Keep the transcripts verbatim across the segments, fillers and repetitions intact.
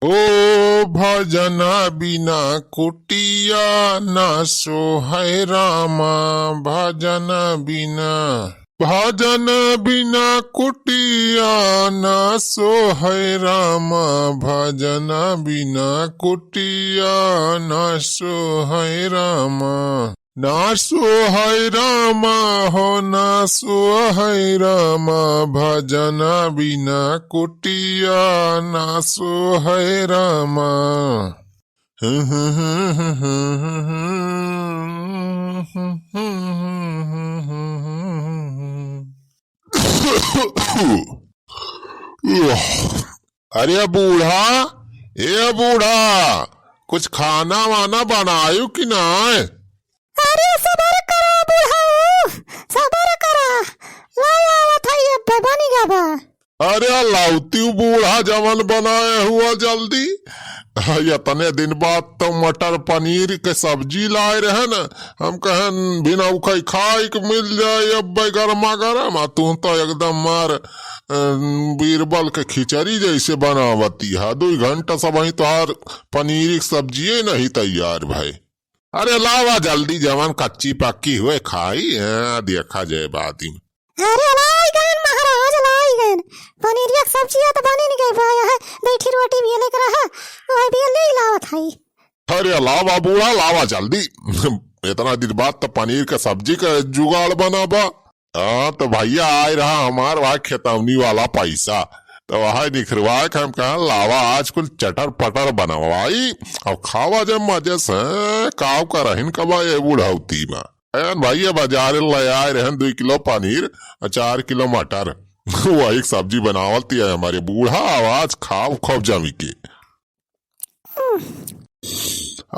ओ भजन बिना कुटिया ना सोहै रामा, भजन बिना। भजन बिना कुटिया ना सोहै रामा, भजन बिना कुटिया ना सोहै रामा। ना सोहै रामा हो, ना सोहै रामा, भजन बिना कुटिया ना सोहै रामा। अरे बूढ़ा, ए बूढ़ा, कुछ खाना वाना बनायू कि नाय? अरे सबर करा बूढ़ऊ, सबर करा, लाई आवत हई, अब्बे बनी गवा। अरे लावती बूढ़ा, जवन बनाए हुआ जल्दी। हाँ, इतने दिन बाद तो मटर पनीर के सब्जी लाए रहे न, हम कहन बिना उखई खाए के मिल जाए अब्बे गरमा गरम, आ तू तो एकदम मार, अ, बीरबल के खिचड़ी जैसे बनावती है। दुई घंटा से वहीं तोहार पनीर की सब्जिये नहीं तैयार भई। अरे लावा जल्दी, जवन कच्ची पक्की हुए खाई, हाँ, देखा जाए बाद में। अरे लाई गन महाराज, लाई गन। पनीरिया के सब्जिया तो बनी नहीं गई बा, यहाँ बैठी रोटी भी लेकर रहा, वह भी ले लावत हई। अरे लावा बूढ़ा, लावा जल्दी। इतना दिन बाद तो पनीर के सब्जी का जुगाड़ बना बा। हाँ, तो भैया आए रहा हमार वहाँ खेतौनी वाला पैसा, तो वहाँ निखरवा के हम कहा, "लावा, आज कुल चटर पटर बनवाई और खावा जाए मजे से।" काव का रहिन कबा ये बुढ़ौती में। एन भैया बाजार ले आए रहन दुई किलो पनीर और चार किलो मटर। वही सब्जी बनावल तिया हमारे बूढ़ा, आवाज खाव खूब जमी के।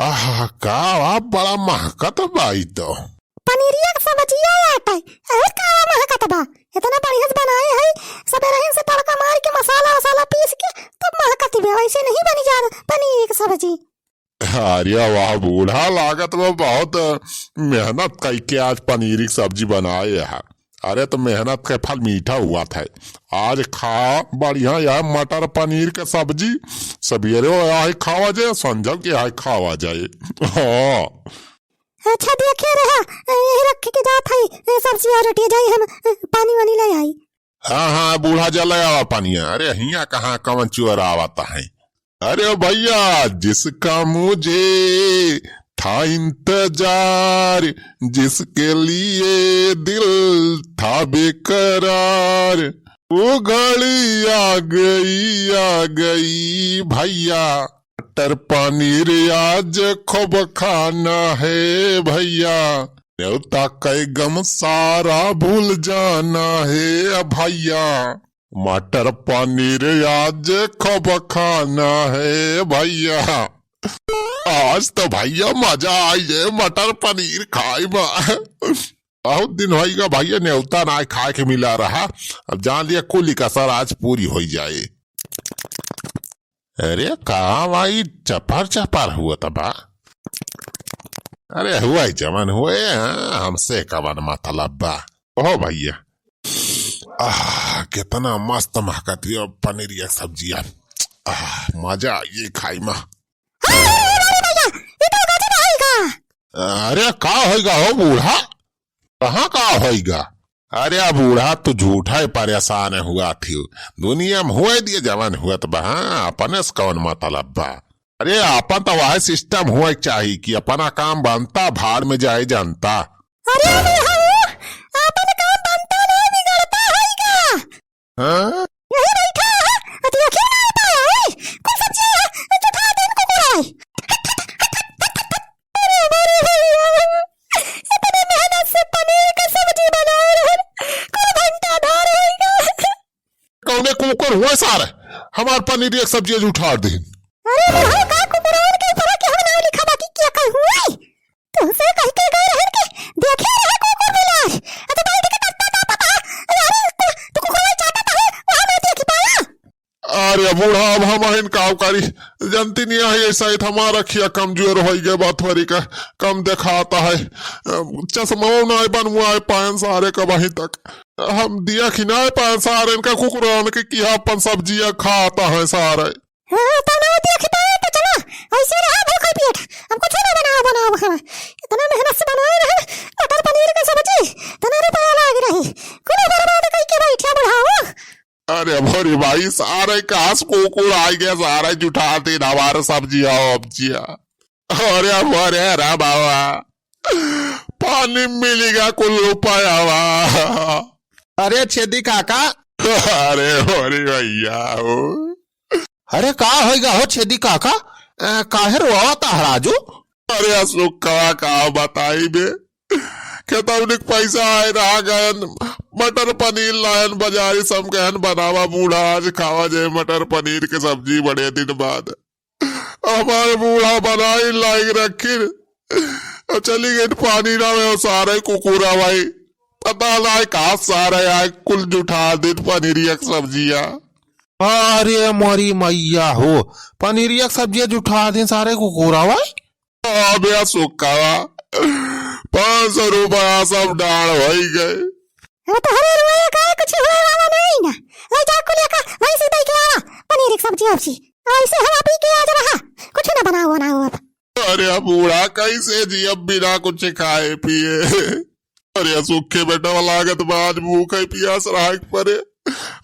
आह, का बा, बड़ा महकत बा ई तो। पनीरिया के सब्जिया आटे, अरे का महकत बा? इतना बढ़िया से बनाए है, सबेरहिन से तड़का मार के मसाला वसाला पीस के तब महकत बा, वैसे नहीं बनी जात पनीर के सब्जी। अरे वाह बूढ़ा, लागत बा बहुत मेहनत कई के आज पनीर की सब्जी बनाए है। अरे तो मेहनत के फल मीठा हुआ था। आज खा बढ़िया यह मटर पनीर के सब्जी, सबेरे आए खावा जाए, संझा के आए खावा जाए। हाँ। अच्छा देखे रहा, यही रख के जात है, सब्जी और रोटी जाई हम पानी वानी ले आई। हाँ, हाँ, बूढ़ा जा ले आवा पानिया। अरे हियाँ कहाँ कवन चोर आवत है? अरे भैया, जिसका मुझे था इंतजार, जिसके लिए दिल था बेकरार, वो घड़ी आ गई, आ गई भैया। मटर पनीर आज खूब खाना है भैया, नेवता कै गम सारा भूल जाना है भैया। मटर पनीर आज खूब खाना है भैया। आज तो भैया मजा आई है मटर पनीर खाए में। बहुत दिन होइगा भैया नेवता ना खाए के मिला रहा। अब जान लिया कुल कसर आज पूरी होई जाए। अरे का भाई चपर चपर हुआ त बा? अरे हुआ ही जवन हुए, हाँ, हमसे कवन मतलब बा? ओहो भैया, आह, कितना मस्त महकत है पनीरिया सब्जिया। आह, मजा आ गई खाई में। अरे, अरे, अरे भैया, ये तो गजब है का? अरे का होइगा हो बूढ़ा? कहाँ का होइगा? अरे बूढ़ा, तू झूठा ही परेशान हुआ थी। दुनिया में हुए दिए जवन हुआ त बा, हाँ, अपने से कौन मतलब बा? अरे अपन तो वह सिस्टम हुए चाहिए कि अपना काम बनता, भाड़ में जाए जनता। अरे बूढ़ा, अपन काम बनता नहीं बिगड़ता है का? हाँ? यही बैठा है, अति अखिल ना आता है, कुल सब्जी है, जुठा दिन को बुराई। अरे, अरे, अरे, अरे, इतने मेहनत से पनीर का सब्जी बनाए रहन, कुल घंटा धार होइगा। कौने कुकुर हुआ सारे, हमार पनीर एक सब्जी आज उठार देन। अरे, बुढ़ऊ का कुकुरन के ऊपर के हम नाम लिखा बाकी क्या कल हुआ? तुमसे कह के गए रहन के देखे रहे कुकुर बिलार। अरे, बैठ के तत्ता ता पता है, अरे, तू, तू कुकुर चाटता है, वहाँ मैं देख पाया। अरे बूढ़ा, अब हम अहिन काव करी, जनती नहीं है, ऐसा ही हमारा अखिया कमजोर होई गए बा, थोड़ी का कम देखाता है, चश्मा ना बनवाए पायन सारे का वहीं तक। हम दिया खिनाए पायन सारे इनका कुकुरान के किहा अपन सब्जिया खाता है सारे। हाँ, तो ना दिया अरे भाई, सारे कास कुकुर आइगे, सारे जुठा दीन हमार सब्जिया वब्जिया। अरे, अरे, अरे बाबा, पानी मिलिगा कुल रुपयावा। अरे छेदी काका। अरे, अरे भैया हो। अरे का होइगा हो छेदी काका? अ, काहे रोवा तहराजू? अरे असुखवा का बताई बे, खेतौनी के पैसा आए रहा गयन, मटर पनीर लायन बजारी सम कहन बनावा बूढ़ा, आज खावा जाए मटर पनीर के सब्जी बड़े दिन बाद। हमारे बूढ़ा बनाई लाइक रखी, और चली गई पानी ना में, सारे कुकुरा भाई, पता ना का सारे आए कुल जुठा दिन पनीरिया के सब्जिया। अरे मोरी मैया हो, पनीरिया के सब्जिया जुठा दिन सारे कुकुरा भाई। अबे सुक्कावा, पाँच सौ रुपया सब डांड़ होई गए। अब तोहरे रुआया काहे कुछ हुए वाला नहीं ना। ले जा कुल एका वहीं से दे के आवा, पनीर एक सब्जी वब्जी। ऐसे हवा पी के आ जा रहा, कुछ ना बनाओ ना हो अब। अरे बूढ़ा कैसे जी अब बिना कुछ खाए पिए। अरे सुखे बेटा लागत बा आज भूख है पियास रहा के परे।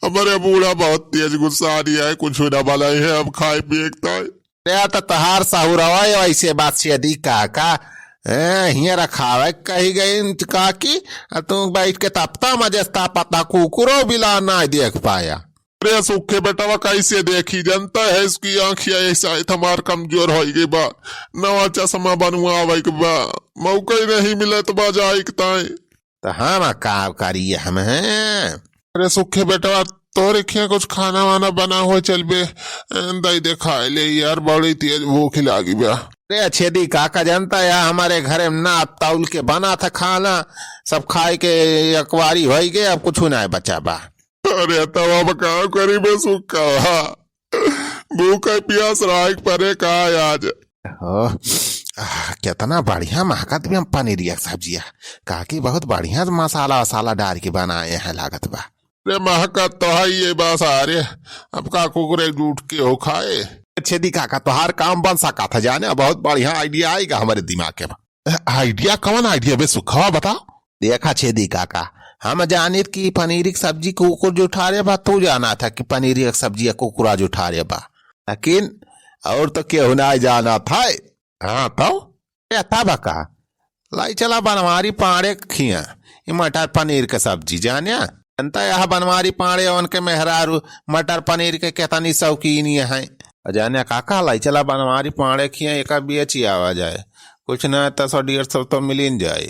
हमारे बूढ़ा बहुत तेज गुस्सा आ रही है, कुछ ना बनाए है अब खाए पिए के ताई। अरे त तहार सहुरवा ये वैसे बात छेदी काका, ए, हियाँ रखावे कही गई काकी, आ तू बैठ के तपता मजे से तापता कुकुरो बिला ना देख पाया। अरे सुखे बेटवा कैसे देखी, जानता है इसकी आँखिया ऐसा है, हमार कमजोर हो गई बा, नवा चश्मा बनवावे के बा, मौका ही नहीं मिलत बा जाए के ताई। त हम का करिए हम हैं? अरे सुखे बेटवा, तोरे खिया कुछ खाना वाना बना हो, चल बे, दई दे खाए ले यार, बड़ी तेज भूख लागी बा। अरे छेदी काका, जानता है हमारे घरे में ना तौल के बना था खाना, सब खाए के अकवारी होई गए, अब कुछ ना बचा बा। अरे तब अब का करी बे सुखवा, भूख है पियास राख परे का आज। ओह, आह, केतना बढ़िया महकत बा पनीरिया के सब्जिया। काकी बहुत बढ़िया मसाला वसाला डाल के बनाए हैं लागत बा। रे महकत तो है ये बस, अरे अब का कुकुरे जूठ के हो खाए। छेदी काका तोहार काम बन सका था जाने, बहुत बढ़िया idea आएगा हमारे दिमाग के। Idea? कौन idea बे सुखवा, बताओ। देखा छेदी काका, हम जानित कि पनीरी के सब्जी कुकुर जुठारे बा, तू जाना था कि पनीरी के सब्जी कुकुरा जुठारे बा, लेकिन और तो केहू ना जाना था। हाँ तो? ए, तब का? लाई चला बनवारी पाड़े खिया, ई मटर पनीर के सब्जी जाने। जनता यह बनवारी पाड़े उनके मेहरारू मटर पनीर के केतनी शौकीन ये हैं। और जाने काका, लाई चला बनवारी पाड़े खिया, एक बेची आवा जाए, कुछ ना तो सौ डेढ़ सौ तो मिलिन जाए।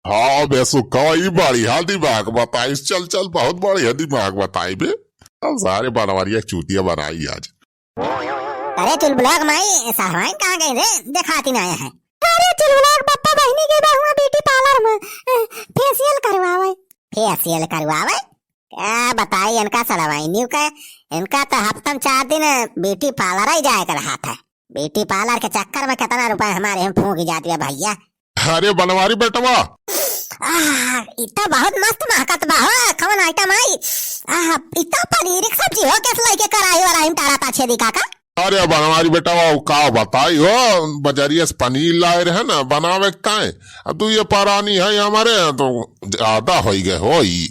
हाँ बे सुखवा, ई बढ़िया दिमाग बताइस। चल चल, बहुत बढ़िया दिमाग बताई बे। चल सारे बनवारिया चूतिया बनाई आज। अरे चुलबुलाक माई, सहवाइन कहाँ गई रे? देखाती ना आया है। अरे चुलबुलाक बप्पा बहिनी के बा हुआ beauty parlour में, अ, facial करवावे। Facial करवावे? क्या बताई इनका सड़वाइनियों का, इनका तो हफ्ता में चार दिन beauty parlour ही जाए के रहा था। Beauty parlour के चक्कर में कितना रुपया हमारे हम फूंक जाती है भैया। अरे बनवारी बेटवा। आह, ई तो बहुत मस्त महकत बा हो, कौन item आई? आह, ई तो पनीर के सब्जी हो, कैसे लेके कराही वराही में टारा ता छेदी काका? अरे बनवारी बेटवा, वो का बताई हो, बजरिया से पनीर लाए रहे ना बनावे के ताए। अब तू ये परानी है हमारे, तो ज्यादा होई गए होई।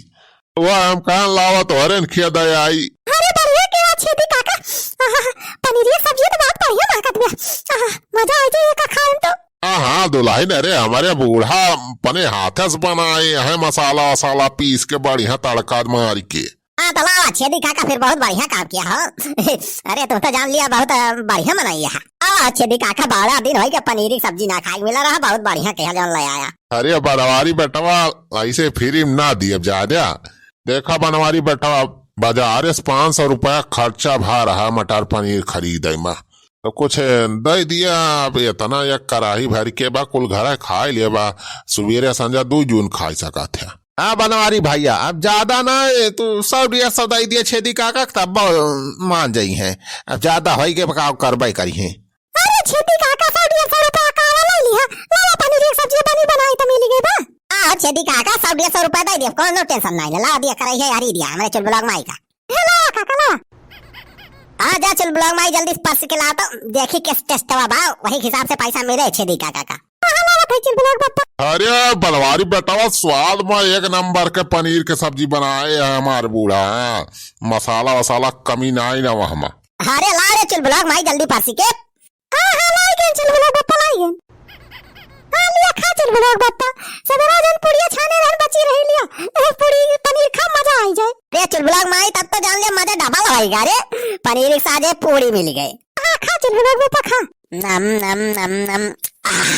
वह हम कहाँ लावत हो, हरेन खेद आई। अरे बढ़िया के बा छेदी काका। आहा, पनीरिया सब्जी तो बहुत बढ़िया महकत बा। आहा, मजा आ जाए का खाए में तो। हाँ, हाँ, दुल्हन, अरे, हमारे बूढ़ा अपने हाथे से बनाए हैं, मसाला वसाला पीस के बढ़िया तड़का मार के। हाँ, तो लावा, छेदी काका फिर बहुत बढ़िया काम किया हो। अरे, तुम तो जान लिया, बहुत, अ, बढ़िया बनाई है। आ, छेदी काका, बारह दिन हो गया पनीरी सब्जी ना खाए मिला रहा, बहुत बढ़िया कहा जौन ले आया। अरे, बनवारी बेटवा, ऐसे फ्री में ना दिए जा द्या। देखा बनवारी बेटवा, बाजारे से पाँच सौ रुपया खर्चा भा रहा मटर पनीर खरीदे में। तो कुछ दे दिया, अब इतना एक कराही भर के बा, कुल घरे खाए ले बा, सुबेरे संझा दू जून खाए सकत है। हाँ बनवारी भैया, अब ज्यादा ना, तू सौ डेढ़ सौ दे दिया छेदी काका, तब ब-, मान जाई हैं। अब ज्यादा होई के बकाव करबे करी हैं। अरे छेदी काका, सौ डेढ़ सौ रुपया का वाला ले लिहा, लावा पनीर एक सब्जी बनी बनाई तो मिल गई बा। आ छेदी काका, सौ डेढ़ सौ रुपया दे दिया, कौनो tension नहीं, लावा दिया कराई है यारी दिया, हमारे चुलबुलाक माई का। हेलो काका लो। हाँ जा चुलबुलाक माई, जल्दी से परस के ला तो देखी किस टेस्टवा बा, वही हिसाब से पैसा मिले छेदी काका का। हाँ, हाँ, ला, खाई चिलबुलाक बप्पा? अरे बनवारी बेटवा, स्वाद मा एक नंबर के पनीर के सब्जी बनाए है हमार बूढ़ा। हाँ, मसाला वसाला कमी नाहीं ना वहमा। अरे ला रे चिलबुलाक माई जल्दी परसी के। हाँ, हाँ, लाई गए चिलबुलाक बप्पा, लाई गए। हाँ, लिया खा चिलबुलाक बप्पा। सबेरा जन पुड़िया छाने रहन बची रही लिया। ए, पुड़ी पनीर खा मजा आई जाए। रे चिलबुलाक माई तब तो जान ले मजा डबल होइगा रे। पनीर के साथ ये पूड़ी मिल गए। हाँ, खा चिलबुलाक बप्पा खा। नम, नम, नम, नम। आह।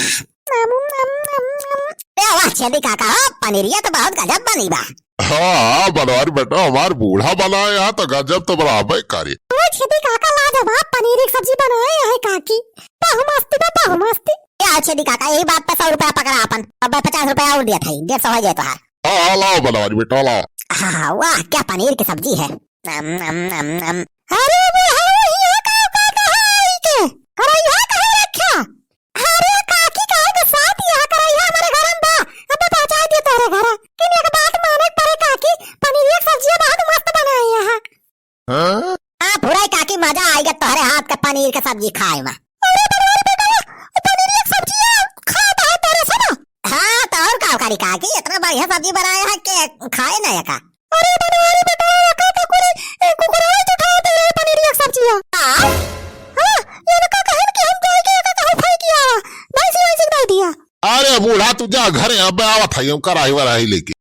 नम, नम, नम, नम। ए, वाह, छेदी काका हो, पनीरिया तो बहुत गजब बनी बा। हाँ, हाँ, बनवारी बेटा, हमार बूढ़ा बनाए यहाँ तो गजब तो बराबर करे। ओ छेदी काका लाजवाब पनीर एक सब्जी बनाए यहाँ काकी। बहु मस्ती बा, बहु मस्ती। ए, आओ छेदी काका, यही बात पे सौ रुपया पकड़ा अपन। अब पचास रुपया और दिया था, डेढ़ सौ हो जाए तोहार। हाँ, हाँ, लाओ बनवारी बेटा, लाओ। हाँ, हाँ, वाह, क्या पनीर की सब्जी है। नम, नम, नम, नम। अरे, बुढ़ऊ, यहाँ का, का, का है आई के? अरे, यहाँ कहाँ रखा? अरे, काकी, काहे के साथ यहाँ करा, यहाँ हमारे घर में बा। अबे पहुँचा दिए तोरे घर। किन एक बात माने के परे, काकी, पनीरिया के सब्जिया बहुत मस्त बनाए यहाँ। हाँ? हाँ, फुराई काकी, मजा आएगा तोहरे हाथ के पनीर के सब्जी खाए में। अरे, बनवारी बेटा, पनीरिया के सब्जिया खात है तोरे से ना? हाँ, तो और का करी काकी, इतना बढ़िया सब्जी बनाए है कि खाए ना एका। अरे बनवारी बेटा, एका तो कुल, ए, कुकुरवा तो उठावत रहे पनीरिया के सब्जिया। आ? हाँ, ये लोग का कहन कि हम जाए के एका कहूँ फेंक किया, भैंसी वैंसी के दे दिया। अरे बूढ़ा, तू जा घरे, अब आवत है, हम कराही वराही लेके।